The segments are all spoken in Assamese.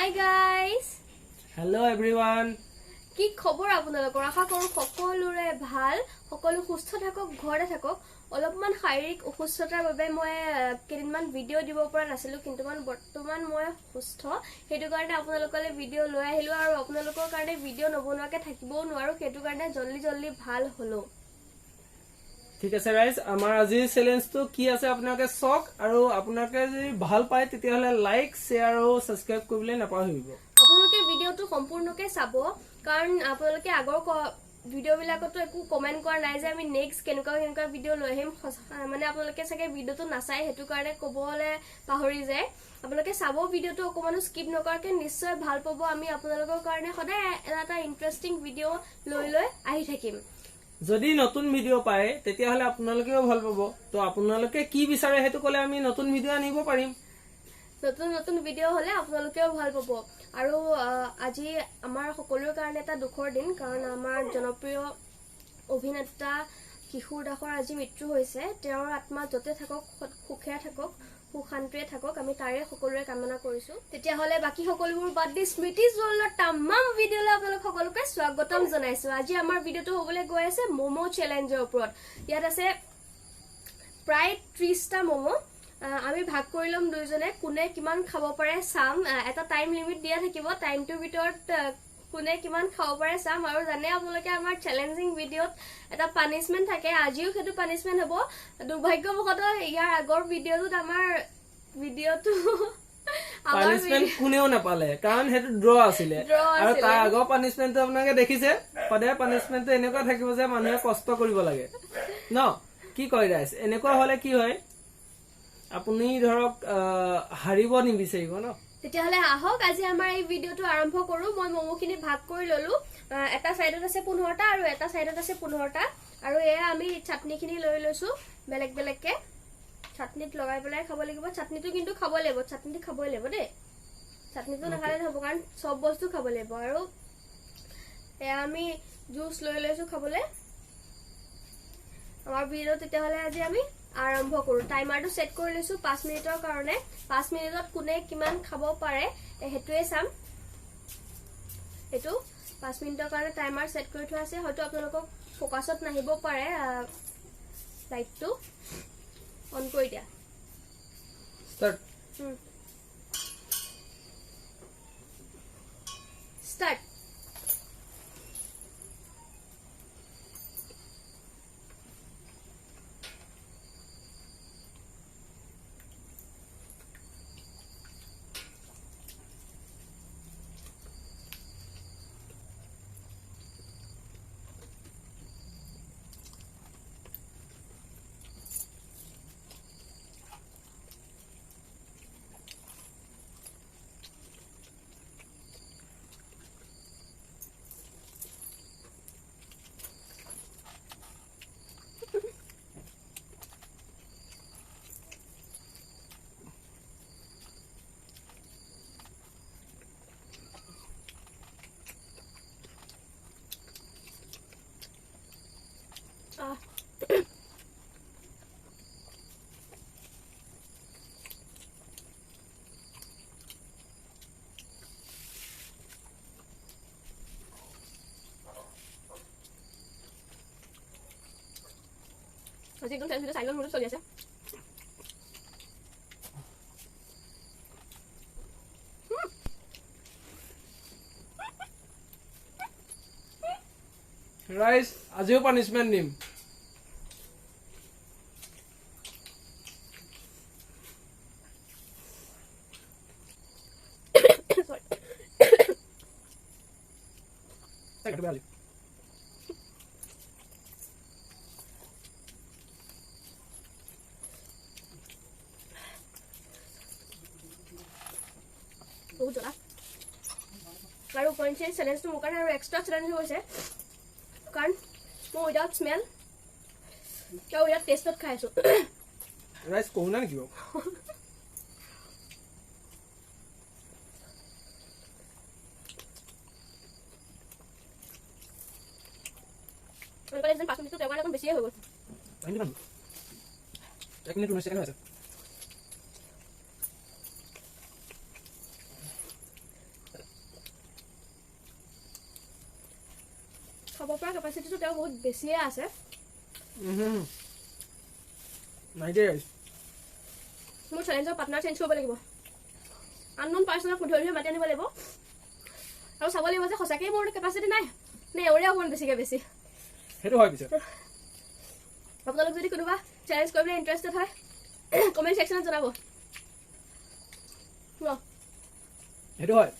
Hi guys, hello everyone. কি খবৰ আপোনালোকৰ? আশা কৰোঁ সকলোৰে ভাল, সকলো সুস্থ থাকক, ঘৰতে থাকক। অলপমান শাৰীৰিক অসুস্থতাৰ বাবে মই কেইদিনমান ভিডিঅ' দিব পৰা নাছিলোঁ, কিন্তু বৰ্তমান মই সুস্থ, সেইটো কাৰণে আপোনালোকলৈ ভিডিঅ' লৈ আহিলোঁ। আৰু আপোনালোকৰ কাৰণে ভিডিঅ' নবনোৱাকৈ থাকিবও নোৱাৰোঁ, সেইটো কাৰণে জল্দি জল্দি ভাল হ'লোঁ। ঠিক আছে ৰাইজ, আমাৰ আজিৰ চেলেঞ্জটো কি আছে আপোনালোকে চাওক, আৰু আপোনালোকে যদি ভাল পায় তেতিয়াহ'লে লাইক, শ্বেয়াৰ আৰু ছাবস্ক্ৰাইব কৰিবলৈ নাপাহৰিব। আপোনালোকে ভিডিঅ'টো সম্পূৰ্ণকে চাব, কাৰণ আপোনালোকে আগৰ ভিডিঅ'বিলাকতো একো কমেণ্ট কৰা নাই যে আমি নেক্সট কেনেকুৱা কেনেকুৱা ভিডিঅ' লৈ আহিম। মানে আপোনালোকে চাগে ভিডিঅ'টো নাচায়, সেইটো কাৰণে ক'বলৈ পাহৰি যায়। আপোনালোকে চাব ভিডিঅ'টো অকণমানো স্কিপ নকৰাকৈ, নিশ্চয় ভাল পাব। আমি আপোনালোকৰ কাৰণে সদায় এটা এটা ইণ্টাৰেষ্টিং ভিডিঅ' লৈ লৈ আহি থাকিম। যদি নতুন ভিডিঅ' পায় তেতিয়াহ'লে আপোনালোকেও ভাল পাব। তো আপোনালোকে কি বিচাৰে সেইটো ক'লে আমি নতুন ভিডিঅ' আনিব পাৰিম। নতুন নতুন ভিডিঅ' হ'লে আপোনালোকেও ভাল পাব। আৰু আজি আমাৰ সকলোৰে কাৰণে এটা দুখৰ দিন, কাৰণ আমাৰ জনপ্ৰিয় অভিনেতা কিশোৰ দাসৰ আজি মৃত্যু হৈছে। তেওঁৰ আত্মা য'তে থাকক সুখে থাকক, সুখ শান্তিৰে থাকক, আমি তাৰে সকলোৰে কামনা কৰিছোঁ। তেতিয়াহ'লে বাকী সকলোবোৰ বাদ দি স্মৃতি ৱৰ্ল্ডৰ তামাম ভিডিঅ'লৈ আপোনালোক সকলোকে স্বাগতম জনাইছোঁ। আজি আমাৰ ভিডিঅ'টো হ'বলৈ গৈ আছে ম'ম' চেলেঞ্জৰ ওপৰত। ইয়াত আছে প্ৰায় 30টা ম'ম'। আমি ভাগ কৰি ল'ম দুইজনে, কোনে কিমান খাব পাৰে চাম। এটা টাইম লিমিট দিয়া থাকিব, টাইমটোৰ ভিতৰত কোনে কিমান খাব পাৰে চাম। আৰু জানে আপোনালোকে আমাৰ চেলেঞ্জিং ভিডিঅ'ত এটা পানিছমেণ্ট থাকে, আজিও সেইটো পানিছমেণ্ট হ'ব। দুৰ্ভাগ্যবশতঃ ইয়াৰ আগৰ ভিডিঅ'টোত আমাৰ ভিডিঅ'টো পানিছমেণ্ট কোনেও নাপালে, কাৰণ সেইটো ড্ৰ আছিলে। আৰু তাৰ আগৰ পানিছমেণ্টটো আপোনালোকে দেখিছে। সদায় পানিছমেণ্টটো এনেকুৱা থাকিব যে মানুহে কষ্ট কৰিব লাগে ন, কি কয় ৰাইজ? এনেকুৱা হ'লে কি হয়, আপুনি ধৰক হাৰিব নিবিচাৰিব ন। তেতিয়াহ'লে আহক আজি আমাৰ এই ভিডিঅ'টো আৰম্ভ কৰোঁ। মই ম'ম'খিনি ভাগ কৰি ল'লো। এটা চাইডত আছে 15টা আৰু এটা চাইডত আছে 15টা। আৰু এয়া আমি চাটনিখিনি লৈ লৈছোঁ বেলেগ বেলেগকৈ। চাটনিত লগাই পেলাই খাব লাগিব। চাটনিটো কিন্তু খাব লাগিব, চাটনিটো খাবই লাগিব দেই। চাটনিটো নাখালে নহ'ব, কাৰণ চব বস্তু খাব লাগিব। আৰু এয়া আমি জুচ লৈ লৈছোঁ খাবলৈ। আমাৰ ভিডিঅ' তেতিয়াহ'লে আজি আমি আৰম্ভ কৰোঁ। টাইমাৰটো ছেট কৰি লৈছোঁ 5 মিনিটৰ কাৰণে। 5 মিনিটত কোনে কিমান খাব পাৰে সেইটোৱে চাম। এইটো 5 মিনিটৰ কাৰণে টাইমাৰ ছেট কৰি থোৱা আছে। হয়তো আপোনালোকক ফ'কাছত নাহিব পাৰে। লাইটটো অন কৰি দিয়া। ষ্টাৰ্ট। ষ্টাৰ্ট। আজি একদম চেলেঞ্জ চাইলেণ্ট মোডত চলি আছে। ৰাইজ, আজিও পানিছমেণ্ট দিম। বহুত জ্বলা। আৰু ওপৰঞ্চি চেলেঞ্জটো মোৰ কাৰণে আৰু এক্সট্ৰা চেলেঞ্জ হৈ গৈছে, কাৰণ মই উইদাউট স্মেল আৰু উইদাউট টেষ্টত খাই আছোঁ। ৰাইজ, কৰোণা নেকি বাৰু? 5 মিনিটটো তেওঁৰ কাৰণে অকণ বেছিয়ে হৈ গ'ল। 1 মিনিট 19 ছেকেণ্ড হৈ আছে। খাব পৰা কেপাচিটিটো তেওঁ বহুত বেছিয়ে আছে। নাই দেই। মোৰ চেলেঞ্জৰ পাৰ্টনাৰ চেঞ্জ কৰিব লাগিব, আননোন পাৰ্চনক ধৰি ধৰি মাতি আনিব লাগিব আৰু চাব লাগিব যে সঁচাকেই মোৰ কেপাচিটি নাই নে এওঁৰে অকণমান বেছিকে বেছি। সেইটো হয় পিছে। আপোনালোক যদি কোনোবা চেলেঞ্জ কৰিবলৈ ইণ্টাৰেষ্টেড হয়, কমেণ্ট ছেকশ্যনত জনাব ন। সেইটো হয়।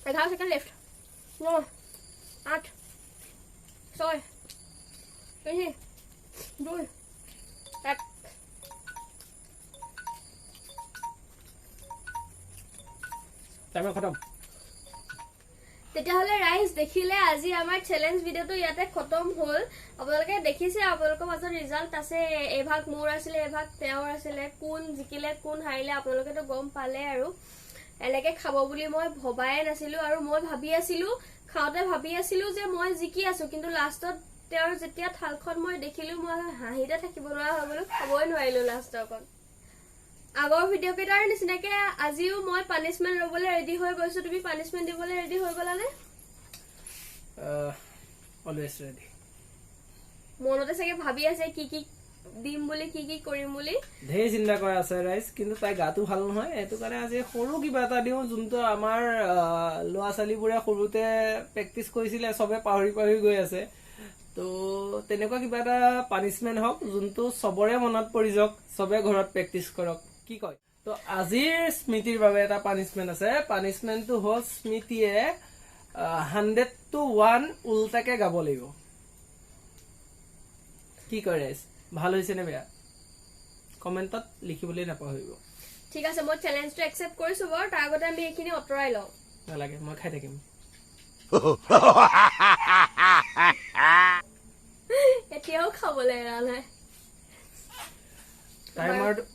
11 ছেকেণ্ড লেফ্ট। 9, 8, 6, 3, 2, 1। টাইমাৰ খতম। তেতিয়াহ'লে ৰাইজ, দেখিলে, আজি আমাৰ চেলেঞ্জ ভিডিঅ'টো ইয়াতে খতম হ'ল। আপোনালোকে দেখিছে, আপোনালোকৰ মাজত ৰিজাল্ট আছে। এভাগ মোৰ আছিলে, এভাগ তেওঁৰ আছিলে। কোন জিকিলে, কোন হাৰিলে, আপোনালোকেতো গম পালে। আৰু এনেকে খাব বুলি মই ভবাই নাছিলো। আৰু মই ভাবি আছিলো, খাওঁতে ভাবি আছিলো যে মই জিকি আছো, কিন্তু লাষ্টত তেওঁৰ যেতিয়া থালখন মই দেখিলো, মই হাঁহিতে থাকিব নোৱাৰা হৈ গলো, খাবই নোৱাৰিলো লাষ্টৰ অকণ। আগৰ ভিডিঅ' কেইটাৰ নিচিনাকে আজিও মই পানিচমেণ্ট ল'বলৈ ৰেডি হৈ গৈছো। তুমি পানিচমেণ্ট দিবলৈ ৰেডি হৈ গ'লানে? Always ready. মনতে চাগে ভাবি আছে কি কি দিম বুলি, কি কি কৰিম বুলি। ঢেৰ চিন্তা কৰা আছে ৰাইজ, কিন্তু তাই গাটো ভাল নহয়, সেইটো কাৰণে আজি সৰু কিবা এটা দিওঁ, যোনটো আমাৰ ল'ৰা ছোৱালীবোৰে সৰুতে প্ৰেক্টিচ কৰিছিলে, চবে পাহৰি পাহৰি গৈ আছে। তো তেনেকুৱা কিবা এটা পানিচমেণ্ট হওক, যোনটো চবৰে মনত পৰি যাওক, চবে ঘৰত প্ৰেক্টিচ কৰক, কি কয়। তো আজিৰ স্মৃতিৰ বাবে এটা পানিচমেণ্ট আছে। পানিচমেণ্টটো হ'ল স্মৃতিয়ে 100 টু 1 উল্টাকে গাব লাগিব। কি কয় ৰাইজ, ভাল হৈছে নে বেয়া, কমেণ্টত লিখিবলৈ নাপাহৰিব। ঠিক আছে, মই চেলেঞ্জটো একচেপ্ট কৰিছো বাৰু। তাৰ আগতে আমি এইখিনি আঁতৰাই লওঁ। নালাগে, মই খাই থাকিম। এতিয়াও খাবলৈ এৰা নাই।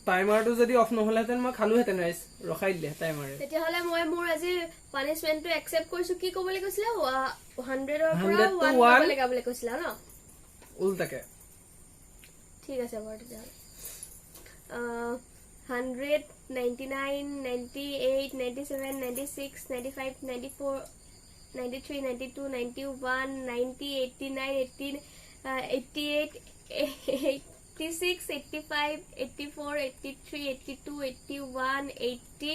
টাইমাৰটো যদি অফ নহ'লেহেঁতেন মই খালোহেঁতেন ৰাইজ, ৰখাই দিলে টাইমাৰে। তেতিয়াহ'লে মই মোৰ আজি পানিচমেণ্টটো একচেপ্ট কৰিছো। কি ক'বলৈ কৈছিলে? 100ৰ পৰা 100 to 1 one। গাবলৈ গাবলৈ কৈছিলা ন? উল্টাকে। ঠিক আছে বাৰু তেতিয়াহ'লে। 100, 99, 98, 97, 96, 95, 94, 93, 92, 91, 90, 89, 88, 86, 85, 84, 83, 82, 81, 80,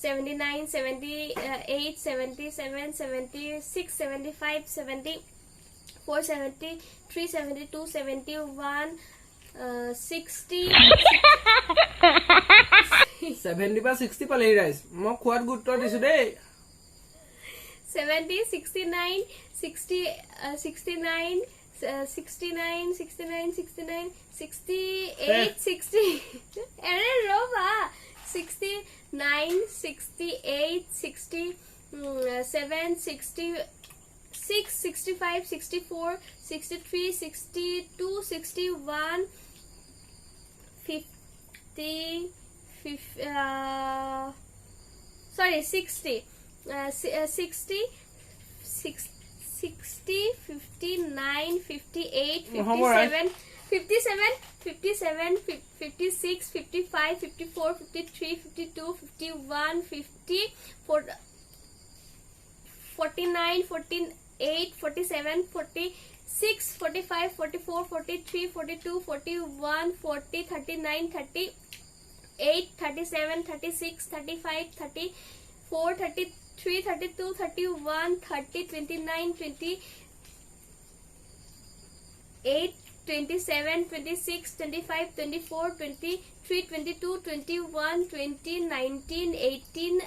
79, 78, 77, 76, 75, 74, 73, 72, 71, 60। 70 পৰা 60 পালেহি ৰাইজ, মই খোৱাত গুৰুত্ব দিছো দেই। 70, 69, 60, 69, 69, 69, 69, 68, 60, আৰে ৰ'বা, 69, 68, 67, 66, 65, 64, 63, 62, 61, 50, sorry, 60, 60, 60, 59, 58, নহ'ব ৰাইজ। 57, 57, 57, 56, 55, 54, 53, 52, 51, 50, 49, 48, 47, 46, 45, 44, 43, 42, 41, 40, 39, 38, 37, 36, 35, 34, 33, 32, 31, 30, 29, 28, 27, 26, 25, 24, 23, 22, 21, 20, 19, 18,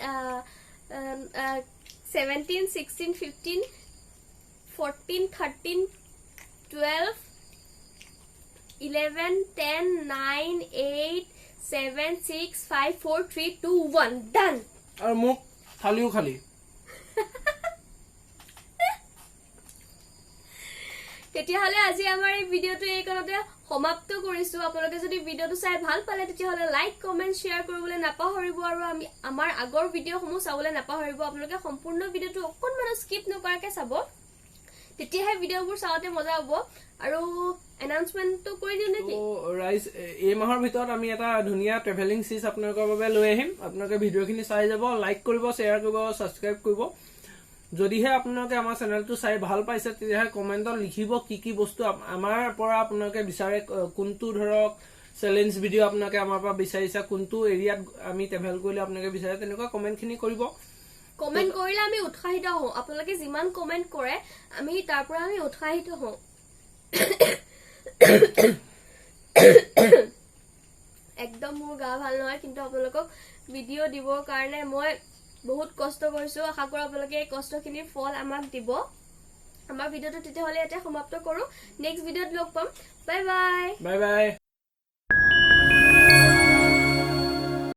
17, 16, 15, 14, 13, 12, 11, 10, 9, 8, 7, 6, 5, 4, 3, 2, 1. Done! আৰু মোক থালিও খালি। তেতিয়াহ'লে আজি আমাৰ এই ভিডিঅ'টো এইকণতে সমাপ্ত কৰিছো। আপোনালোকে যদি ভিডিঅ'টো চাই ভাল পালে, তেতিয়াহ'লে লাইক, কমেণ্ট, শ্বেয়াৰ কৰিবলৈ নাপাহৰিব আৰু আমি আমাৰ আগৰ ভিডিঅ'সমূহ চাবলৈ নাপাহৰিব। আপোনালোকে সম্পূৰ্ণ ভিডিঅ'টো অকণমানো স্কিপ নকৰাকে চাব। তেতিয়াহে ভিডিঅ'বোৰ চাওঁতে মজা হ'ব। আৰু এনাউন্সমেণ্টটো কৰি দিওঁ নেকি? তো ৰাইজ, এই মাহৰ ভিতৰত আমি এটা ধুনীয়া ট্ৰেভেলিং চিৰিজ আপোনালোকৰ বাবে লৈ আহিম। আপোনালোকে ভিডিঅ'খিনি চাই যাব, লাইক কৰিব, শ্বেয়াৰ কৰিব, ছাবস্ক্ৰাইব কৰিব। যদিহে আপোনালোকে আমাৰ চেনেলটো চাই ভাল পাইছে, তেতিয়াহ'লে কমেণ্টত লিখিব কি কি বস্তু আমাৰ পৰা আপোনালোকে বিচাৰে, কোনটো ধৰক চেলেঞ্জ ভিডিঅ' আপোনালোকে আমাৰ পৰা বিচাৰিছে, কোনটো এৰিয়াত আমি ট্ৰেভেল কৰিলে আপোনালোকে বিচাৰে, তেনেকুৱা কমেণ্টখিনি কৰিব। কমেণ্ট কৰিলে আমি উৎসাহিত হওঁ। আপোনালোকে যিমান কমেণ্ট কৰে, আমি তাৰ পৰা আমি উৎসাহিত হওঁ। একদম মোৰ গা ভাল নহয়, কিন্তু আপোনালোকক ভিডিঅ' দিবৰ কাৰণে মই বহুত কষ্ট কৰিছো। আশা কৰোঁ আপোনালোকে এই কষ্টখিনিৰ ফল আমাক দিব। আমাৰ ভিডিঅ'টো তেতিয়াহ'লে ইয়াতে সমাপ্ত কৰোঁ। নেক্সট ভিডিঅ'ত লগ পাম। Bye bye. Bye bye.